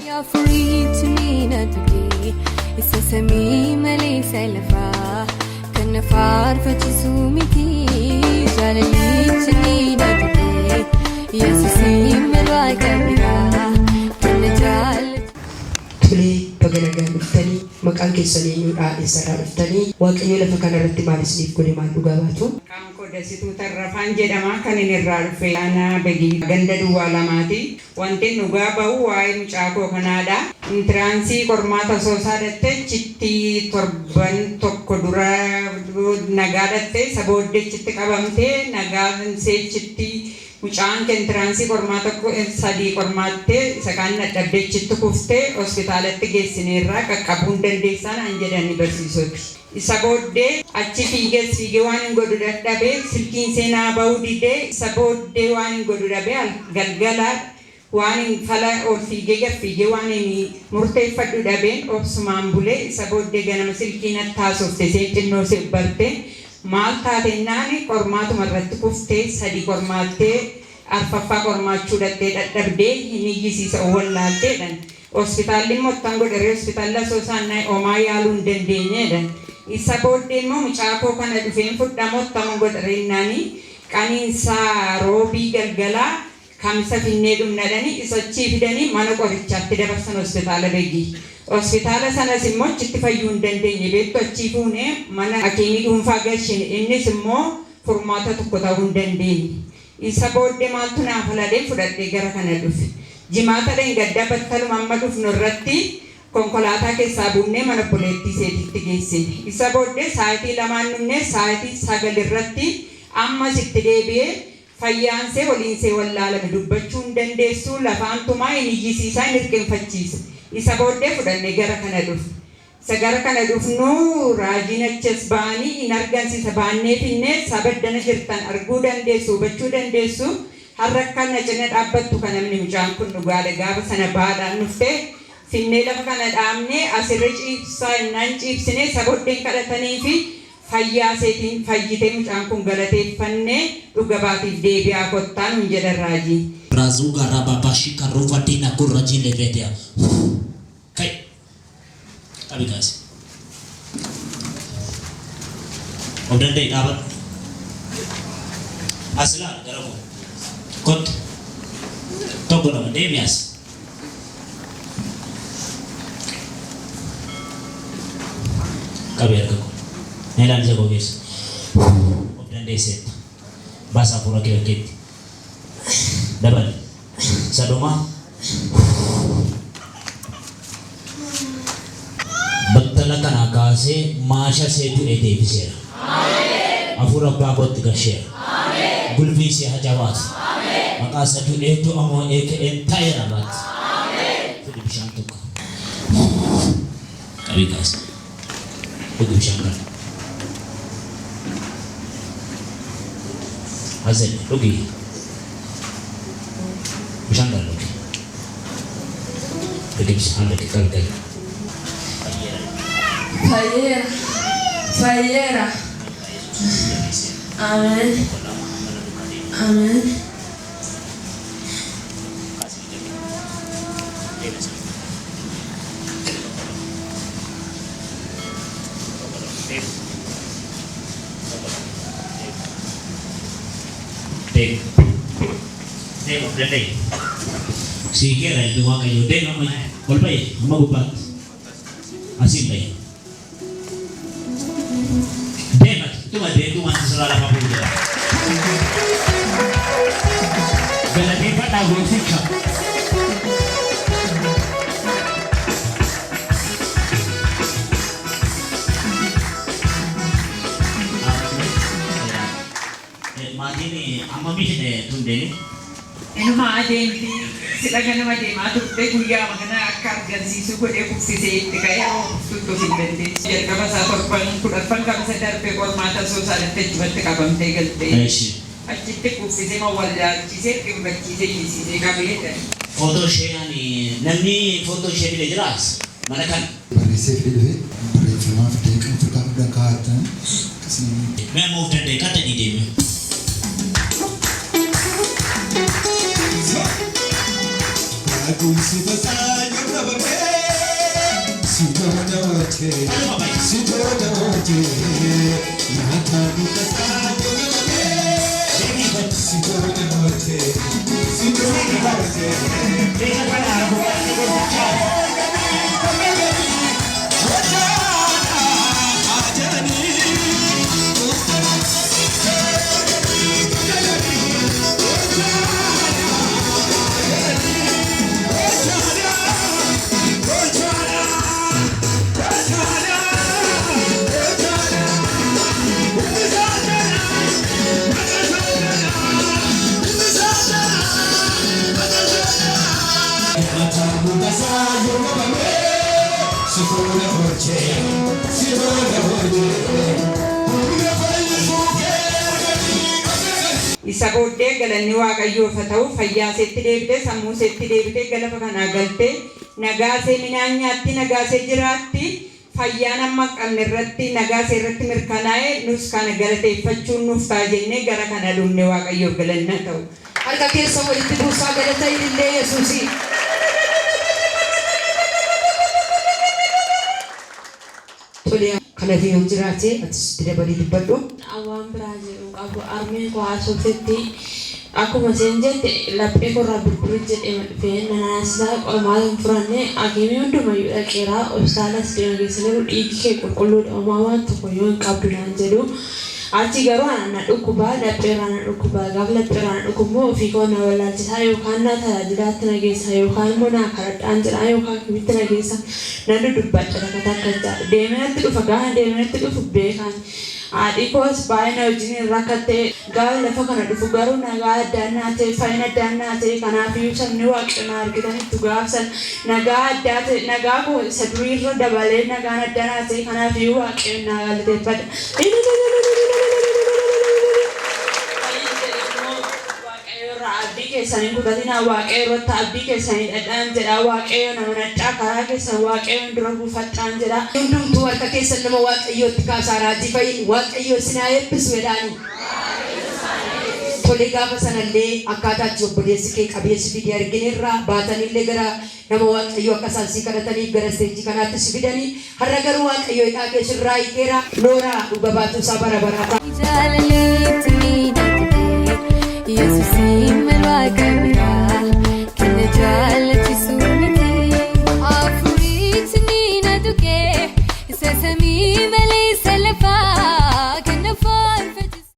Afuriitu ni na tuqee isa samii malee isa lafaa kan na faarfachiisu miti jaalalichi ni na tuqee Yesuusiin mal waaqa biraa kan na jaallatu. Tolee baga nagaan dhuftanii maqaan keessan eenyuudhaa eessarraa dhuftanii waaqayyo lafa kanarratti maal isiniif godhe maal dhugaa baatu? Maqaan koo Dasituu Tarrafaan jedhama. Kan inni irraa dhufe aanaa Begii ganda duwwaa lamaati. Wanti dhugaa ba'u waa'ee mucaa koo kanaadha. Entrance qormaata osoo isaa dhatte achitti torban tokko dura nagaa dhatte isa booddee achitti qabamtee nagaa achitti mucaan kee entrance qormaata sadii qormaattee isa kaan dadhabdee achitti kuftee hospitaalatti geessineerraa qaqqabuu hin dandeessaa naan jedhani barsiisoti. Isa booddee achi fiigees fiigee waan hin godhu dadhabee silkiin seenaa ba'uu didee isa booddee waan hin godhu dhabee galgala waan hin fala ol fiigee gad fiigee waan hin murteeffadhu dhabeen obsumaan bulee isa booddee ganama silkiin haasofte isheen xinnoo ishee barte maal taatennaan qormaatuma irratti kuftee sadii qormaattee arfaffaa qormaachuu dhattee dadhabdee hin iyyisiisa wallaalteedhan. Hospitaalli immoo ittaan godharee hospitaalli Asoosaan homaa yaaluu hin dandeenyeedha. Isa booddee immoo mucaa koo kana dhufeen fudhamoo ittama godhareennaani qaniinsaa roobii galgalaa kamisa finnee dhumnadhanii isa achii fidanii mana qorichaatti dabarsan hospitaala Begii. Hospitaala sanas immoo achitti fayyuu hin dandeenye beektu achii fuunee mana hakiimii dhuunfaa galchine innis immoo furmaata tokko ta'uu hin dandeenye. Isa booddee maaltu naaf haladhee fudhadhee gara kana dhufe. Jimaata dheengaddaa battaluma amma dhufnu irratti konkolaataa keessaa buunee mana obboleettii seetitti geessine. Isa booddee sa'aatii lamaan dhumnee sa'aatii 9 irratti ammas itti deebi'ee fayyaansee waliinsee wallaalame dubbachuu hin dandeessu lafaan tumaa hin iyyisiisaa hin hirqinfachiisa. Isa booddee fudhannee gara kana dhufne. Isa gara kana dhufnu raajiin achas ba'anii hin argansiisa baannee finnee saba iddana jirtan arguu dandeessu hubachuu dandeessu har'a kana cina dhaabbattu kan namni mucaan kun dhugaadha gaafa sana baadhaan dhuftee finnee lafa kana dhaabnee asirra ciibsaa innaan ciibsinee sabooddeen kadhatanii fi fayyaa seetiin fayyitee mucaan kun galateeffannee dhuga baatiif deebi'aa kottaa nuun jedhan raajii. Razuga rababashika ruvatina kurajile vedia. Kai. Qabi kaasi. Of danda'e dhaabadhu. As ilaali gara koo. Kottu. Tokko lama deemi as. Qabi harka koo. Mee ilaali ija koo keessa. Of dandeesseetta. Baasa hafuura kee bakkeetti. Dabali. Isa dhumaa. Battala kanaa kaasee maasha ishee du'e deebiseera. Hafuura abbaa kootti gasheera. Gulbii ishee haa jabaatu. Maqaa isa du'ee du'a moo'ee ka'een ta'eera baatti. Fidi bishaan tokko. Qabii kaase. Dhugi bishaan kana. Hazel dhugi. Bishaan kana dhugi. Dhugi bishaan dhugi qabi qabi. Fayyeera. Fayyeera. Ameen. Ameen. Deem. Deem of danda'e. Siiqeera ilmi Waaqayyoo. Deem amma ol ba'i amma gubbaatti. Asiin ba'i. Deem ati tuma deemtu wanti sirraa lafa bu'u jira. Galateeffadhaa goofticha. Maatiin amma miidhe tun deemi. Inuma adeemti sila ganama deemaa turte guyyaa kana akka argamsiisuu godhee kuffisee itti ka'ee kuftutti of hin dandeessu. Jalqaba isaa torban kudhaffan kamisa darbe qormaata soosaadatti achumatti qabamtee galtee. Achitti kuffisee ma wallaalchisee dhimmachiisee iyyisiisee qabee. Footoo ishee ani namni footoo ishee fide jiraas mana kana. Barreessee fide dhufe barreeffamaa fidee kan ofirraa fudhan kaa'atan akkasuma. Mee amma of danda'e qaxxanii deeme. Raguun si tasaa yoo Isa booddee galanni Waaqayyoof haa ta'u fayyaa iseetti deebitee sammuu iseetti deebitee galafa kanaa galtee nagaasee midhaan nyaatti nagaasee jiraatti fayyaan amma hin qabne irratti nagaasee irratti mirkanaa'e nus kana galateeffachuun nuuf ta'a jennee gara kana dhumne Waaqayyoof galanni haa ta'u. Harka keessa walitti buusaa galata ilillee Yesuusii. Tole kanaaf yoo jiraate atis itti dabalii dubbadhu. Waan biraa jedhu qabu armeen koo haasoftetti akkuma isheen jette laphee korraa birbirri jedhee dhufee nanaasisaa qormaata hin furanne hakiimii hundumayyuu dhaqeera hospitaalas deema geessaniiru dhiigi kee qulqulluudha homaa waan tokko yoo hin qabdu naan jedhu. Achi garuu ana na dhukkubaa lapheerraa na dhukkubaa gaafa lapheerraa na dhukkubmoo ofii koo na wallaalchisaa yookaan na tajaajilaatti na geessa yookaan immoo na kadhadhaan jedhaa yookaan kimitti na geessa nan dudubbadha takka takka jechaadha. Deemee natti dhufa gaafa deemee natti dhufu beekaan. Haadhi koos baay'ee na wajjin rakkattee gaafa lafa kana dhufu garuu nagaa addaan naa ta'e fayyina addaan naa ta'e kanaafiyyuu sabni waaqayyo na argitanitti gaafsan nagaa addaa ta'e nagaa koo isa duriirra dabalee nagaan addaa naa ta'e kanaafiyyuu waaqayyo naa galateeffadha. Abdii keessanii kutatinaa waaqayyo irratti abdii keessanii dhadhaan jedha waaqayyo nama nadhaa karaa keessan waaqayyoon dura buufadhaan jedha. Hundumtuu harka keessan nama Waaqayyootti kaasaa raajii fa'iin Waaqayyo isin haa eebbisu jedhaani. Tole gaafa sanallee akkaataa itti obboleessi kee qabeessi fide argineerra baatanillee gara nama Waaqayyoo akka isaan sii kadhataniif gara isteejii kanaatti si fidanii har'a garuu Waaqayyo hidhaa kee sirraa hiikeera nooraa dhuga baatuu isaa bara baraa ta'a. Jaalaleetti ni